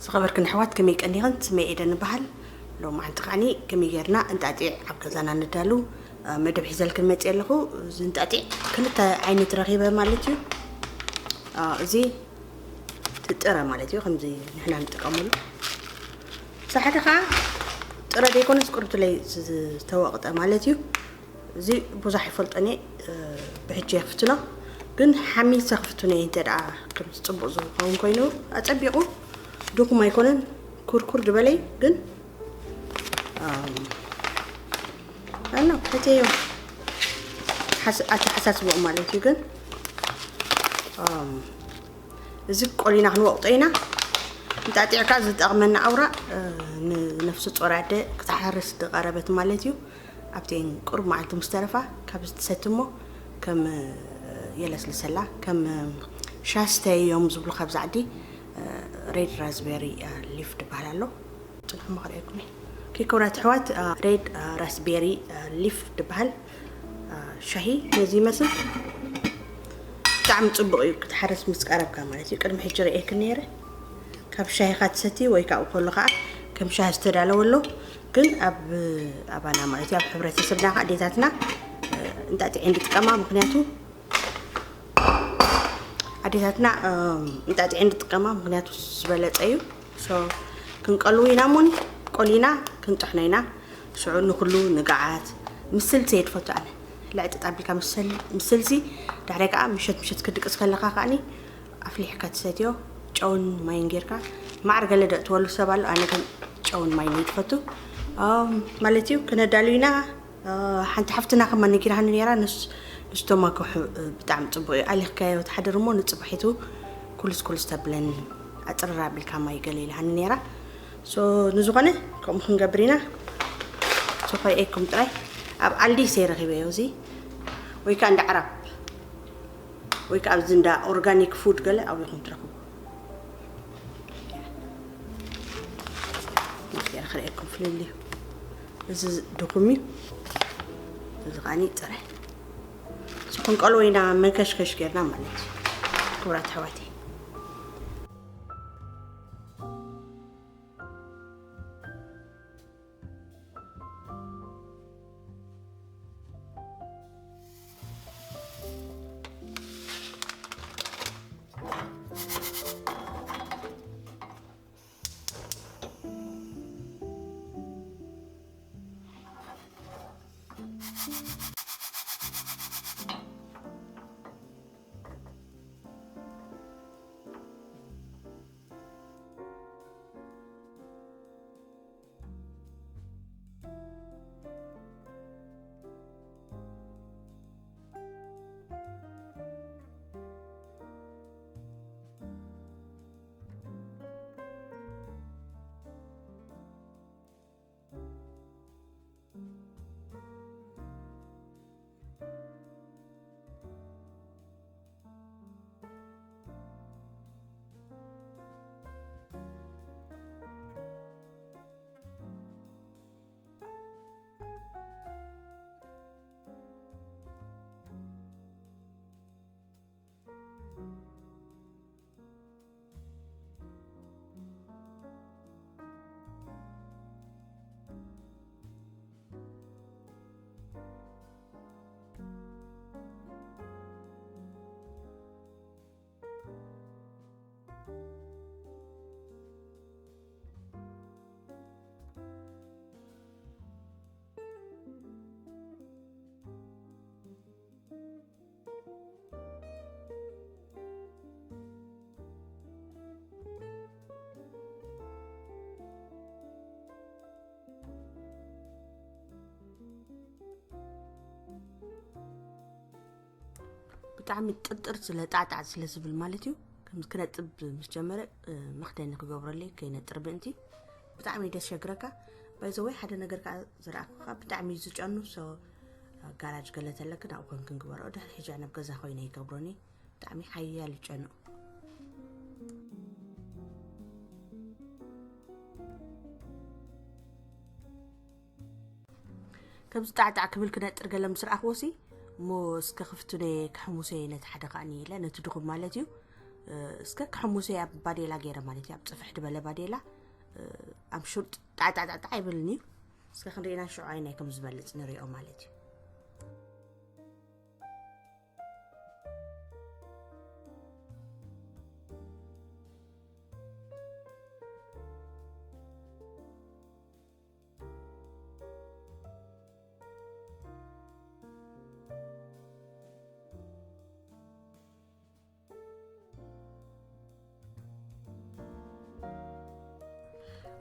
ዝኸበርክን ኣሕዋት፣ ከመይ ቀኒኽን? ስመይ ኤደን እበሃል። ሎማዓንቲ ከዓኒ ከመይ ጌርና እንጣጢዕ ኣብ ገዛና ነዳሉ፣ እ፣ መደብ ሒዘልክን መፅእ ኣለኹ። እዚ እንጣጢዕ ክልተ ዓይነት ረኺበ ማለት እዩ። እ፣ እዚ እቲ ጥረ ማለት እዩ፣ ከምዚ ንሕና ንጥቀመሉ። ሳሕደ ከዓ ጥረ ዘይኮነስ ቁርብትለይ ዝተወቕጠ ማለት እዩ። እዚ ብዙሕ ይፈልጦን እየ፣ እ፣ ብሕጂ የኽፍትኖ፣ ግን ሓሚሰ ክፍትኖ እየ። እንተ ደኣ ከም ጽቡቕ ዝኸውን ኮይኑ፣ ኣጸቢቑ ድኹም ኣይኮነን፣ ኩርኩር ዝበለይ ግን፣ ኣም፣ ኣኖ፣ ፈትየዮ። ሓስ-፣ ኣተሓሳስብኡ ማለት እዩ ግን፣ ኣም፣ እዚ ቆሊና ክንወቕጦ ኢና። እንጣጢዕካ ዝጠቕመና ኣውራ፣ እ፣ ንነፍሲ ጾር ኣደ ክትሓርስ ዝቐረበት ማለት እዩ። ኣብተን ቁሩብ መዓልቲ ምስ ተረፋ ካብ ዝትሰቲ እሞ ከም፣ እ፣ የለስልሰላ፣ ከም፣ እ፣ ሻስተይ እዮም ዝብሉ ካብዚ ዓዲ፣ እ፣ ሬድ ራዝቤሪ፣ እ፣ ሊፍ ዝበሃል ኣሎ። ጽንሑ መኸሪአኩም እየ። ኦኬ፣ ክቡራት ኣሕዋት፣ እ፣ ሬድ፣ እ፣ ራስቤሪ፣ እ፣ ሊፍ ዝበሃል፣ እ፣ ሻሂ ነዚ ይመስል። ብጣዕሚ ጽቡቕ እዩ ክትሓርስ ምስ ቀረብካ ማለት እዩ። ቅድሚ ሕጂ ርእየክን ነይረ። ካብ ሻሂኻ ትሰቲ ወይ ካብኡ ከሎ ከዓ ከም ሻሂ ዝተዳለወ ኣሎ። ግን ኣብ፣ ኣባና ማለት እዩ፣ ኣብ ሕብረተሰብና ከዓ ኣዴታትና፣ እ፣ እንጣጢዐን ዝጥቀማ፣ ምኽንያቱ ኣዴታትና፣ እ፣ እንጣጢዐን ዝጥቀማ፣ ምኽንያቱ ዝበለጸ እዩ። ሶ፣ ክንቀልው ኢና እሞኒ፣ ቆሊና ክንጥሕኖ ኢና። ሽዑ ንኩሉ ንግዓት፣ ምስልሲ እየ ዝፈቱ ኣነ። ልዕጥጥ ኣቢልካ ምስል-፣ ምስልሲ፣ ዳሕራይ ከዓ ምሸት ምሸት ክድቅስ ከለኻ ከዓኒ ኣፍሊሕካ ትሰትዮ፣ ጨውን ማይን ጌርካ። ማዕር ገለ ደእትወሉ ሰብ ኣሎ፣ ኣነ ግን ጨውን ማይን እየ ዝፈቱ። ኣም፣ ማለት እዩ፣ ክነዳሉ ኢና። እ፣ ሓንቲ ሓፍትና ከማ ነጊራኒ ነይራ፣ ንስ-፣ ንስቶማኮ ሕ-፣ ብጣዕሚ ጽቡቕ እዩ። ኣሊኽካዮ ትሓድር እሞ ንጽባሒቱ ኩልስ ኩልስ ተብለን፣ ኣጽርር ኣቢልካ ማይ ገለ ኢላኒ ነይራ። ሶ፣ ንዝኾነ ከምኡ ክንገብር ኢና። ሶ፣ ከይኣይኩም ጥራይ ኣብ ኣልዲስ እየ ረኺበዮ እዚ፣ ወይ ከኣ እንዳ ዓራብ፣ ወይ ከኣ ኣብዚ እንዳ ኦርጋኒክ ፉድ ገለ ኣብኡ ኢኹም ትረኽቡ። ገይረ ክርእየኩም ፍልልዩ። እዚ ድኹም እዩ፣ እዚ ከዓኒ ጥረ። እዚ ክንቀልዎ ኢና መንከሽከሽ ጌርና ማለት እዩ። ክቡራት ኣሕዋተይ። ብጣዕሚ ጥርጥር ስለ ጣዕጣዕ ስለ ዝብል ማለት እዩ። ከም ክነጥብ ምስ ጀመረ፣ እ፣ መኽደኒ ክገብረለይ ከይነጥር ምእንቲ። ብጣዕሚ ደስ ሸግረካ። ባይዘወይ ሓደ ነገር ከዓ ዝረኣኩካ ብጣዕሚ እዩ ዝጨኑ። ሶ፣ ጋራጅ ገለ ተለክን ኣብኡ ኮንክን ግበረኦ። ድሕሪ ሕጂ ናብ ገዛ ኮይነ ይገብሮኒ። ብጣዕሚ ሓያል ይጨኑ። ከምዚ ጣዕጣዕ ክብል ክነጥር ገለ ምስ ረኣኽዎሲ፣ እሞ እስከ ክፍትኖ እየ፣ ክሕሙሶ እየ ነቲ ሓደ ከኣኒ ኢለ፣ ነቲ ድኹም ማለት እዩ። እስከ ክሕሙሰ ኣብ ባዴላ ገይረ ማለት እዩ። ኣብ ጽፍሕ ዝበለ ባዴላ ኣብ ሹጥ ጣዕጣዕጣዕጣዕ ይብልኒ እዩ። እስከ ክንርኢና ሽዑ ኣይናይ ከም ዝበልጽ ንሪኦ ማለት እዩ።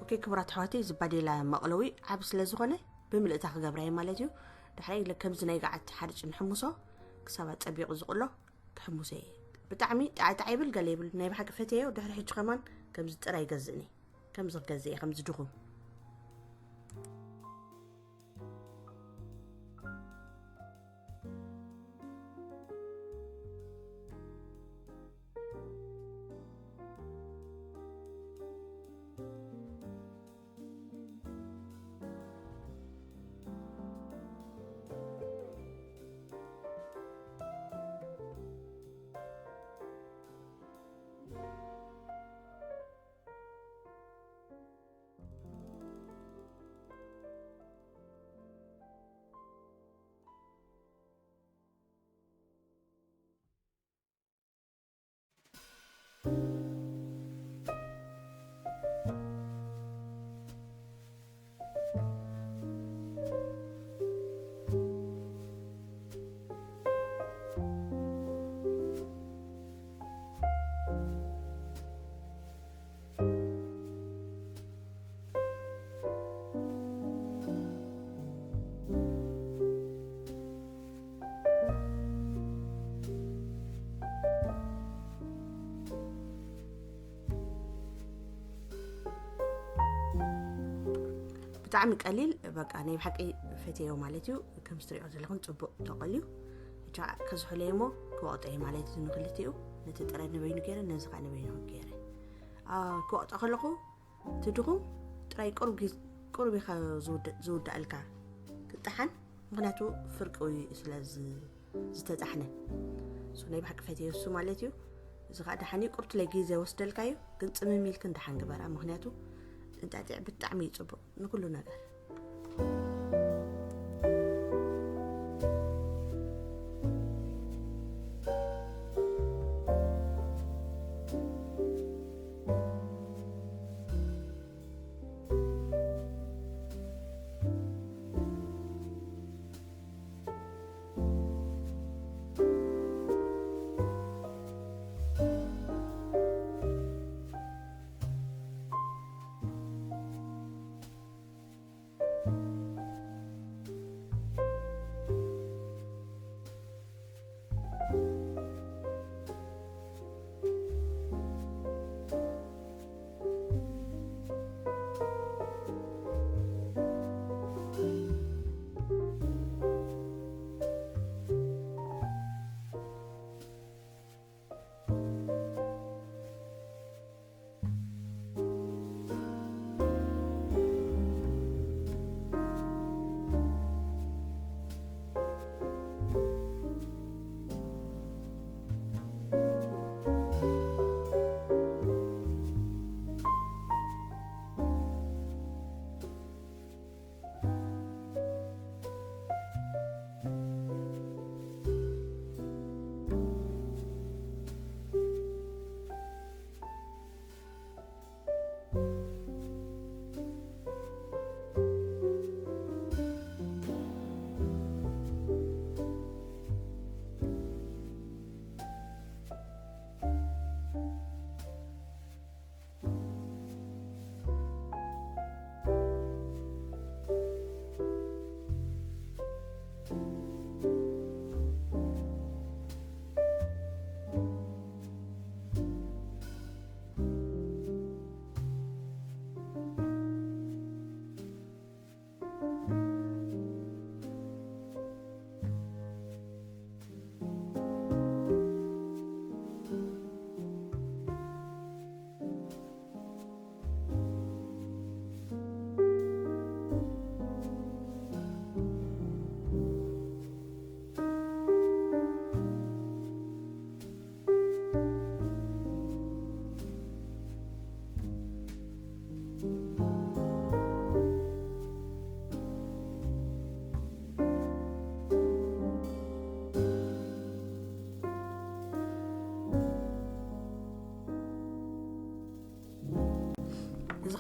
ኦኬ ክቡራት ኣሕዋተይ፣ እዚ ባዴላ መቕለዊ ዓብ ስለ ዝኾነ ብምልእታ ክገብራ እየ ማለት እዩ። ድሕረይ ከምዚ ናይ ገዓት ሓርጭ ንሕምሶ ክሳብ ኣጸቢቑ ዝቕሎ ክሕምሶ እየ። ብጣዕሚ ጣዕጣዕ ይብል ገለ ይብል፣ ናይ ብሓቂ ፈትየዮ። ድሕሪ ሕጂ ከማን ከምዚ ጥራይ ይገዝእኒ፣ ከምዚ ክገዝእ እየ፣ ከምዚ ድኹም። ብጣዕሚ ቀሊል፣ በቃ ናይ ብሓቂ ፈትየዮ ማለት እዩ። ከም ትሪኦ ዘለኹም ጽቡቕ ተቐልዩ። ብቻ ከዝሕለየ እሞ ክወቕጦ እየ ማለት እዩ። ንክልቲኡ፣ ነቲ ጥረ ንበይኑ ገይረ፣ ነዚ ከዓ ንበይኑ ገይረ። አ፣ ክወቕጦ ከለኹ እቲ ድኹም ጥራይ ቁሩብ ግዜ፣ ቁሩብ ኢኻ ዝውድ-፣ ዝውዳእልካ ክጠሓን፣ ምኽንያቱ ፍርቂ ስለ ዝ-፣ ዝተጣሕነ። እሱ ናይ ብሓቂ ፈትየዮ እሱ ማለት እዩ። እዚ ከዓ ደሓን እዩ፣ ቁርትለይ ግዜ ወስደልካ እዩ፣ ግን ጽምም ኢልክን ደሓን ግበራ፣ ምኽንያቱ እንጣጢዕ ብጣዕሚ እዩ ጽቡቕ ንኩሉ ነገር።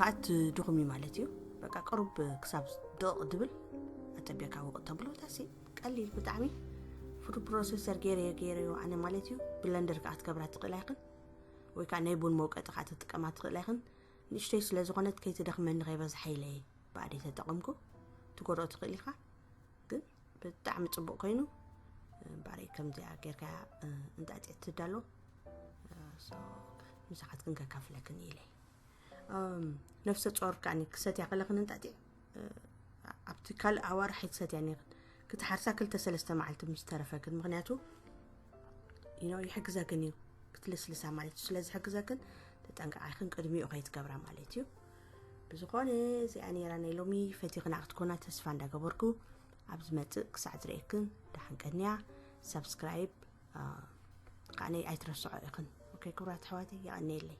ከዓት ድኹም እዩ ማለት እዩ። በቃ ቅሩብ ክሳብ ደቕ ድብል ኣጸቢቕካ ውቕጥ ተብሎ ታሲ ቀሊል ብጣዕሚ። ፉድ ፕሮሰሰር ገይረዮ ገይረዮ ኣነ ማለት እዩ። ብለንደር ከዓ ክትገብራ ትኽእል ኣይኽን ወይ ከዓ ናይ ቡን መውቀጢ ከዓ ትጥቀማ ትኽእል ኣይኽን። ንእሽተይ ስለ ዝኾነት ከይትደኽመኒ ከይበዝሓ ኢለ ብኣደይ ተጠቐምኩ። ትጎድኦ ትኽእል ኢኻ ግን ብጣዕሚ ጽቡቕ ኮይኑ። ባረይ ከምዚኣ ጌርካ እንጣጢዕ ትዳሎ። ምሳኻትክን ከካፍለክን ኢለ። ነፍሰ ጾር ከዓኒ ክሰትያ ከለኽን እንጣጢዕ ኣብቲ ካልእ ኣዋርሕ ኣይትሰትያን ኢኽን። ክትሓርሳ ክልተ ሰለስተ መዓልቲ ምስ ተረፈክን ምኽንያቱ ይሕግዘክን እዩ ክትልስልሳ ማለት እዩ። ስለ ዝሕግዘክን ተጠንቀቓይክን ቅድሚኡ ከይትገብራ ማለት እዩ። ብዝኾነ እዚኣ ነይራ ናይ ሎሚ ፈቲኽና ክትኮና ተስፋ እንዳገበርኩ ኣብ ዝመጽእ ክሳዕ ዝርእየክን ደሓን ቀንያ። ሳብስክራይብ ከዓነይ ኣይትረስዖ ኢኽን። ኦኬ ክብራት ኣሕዋተይ የቐንየለይ።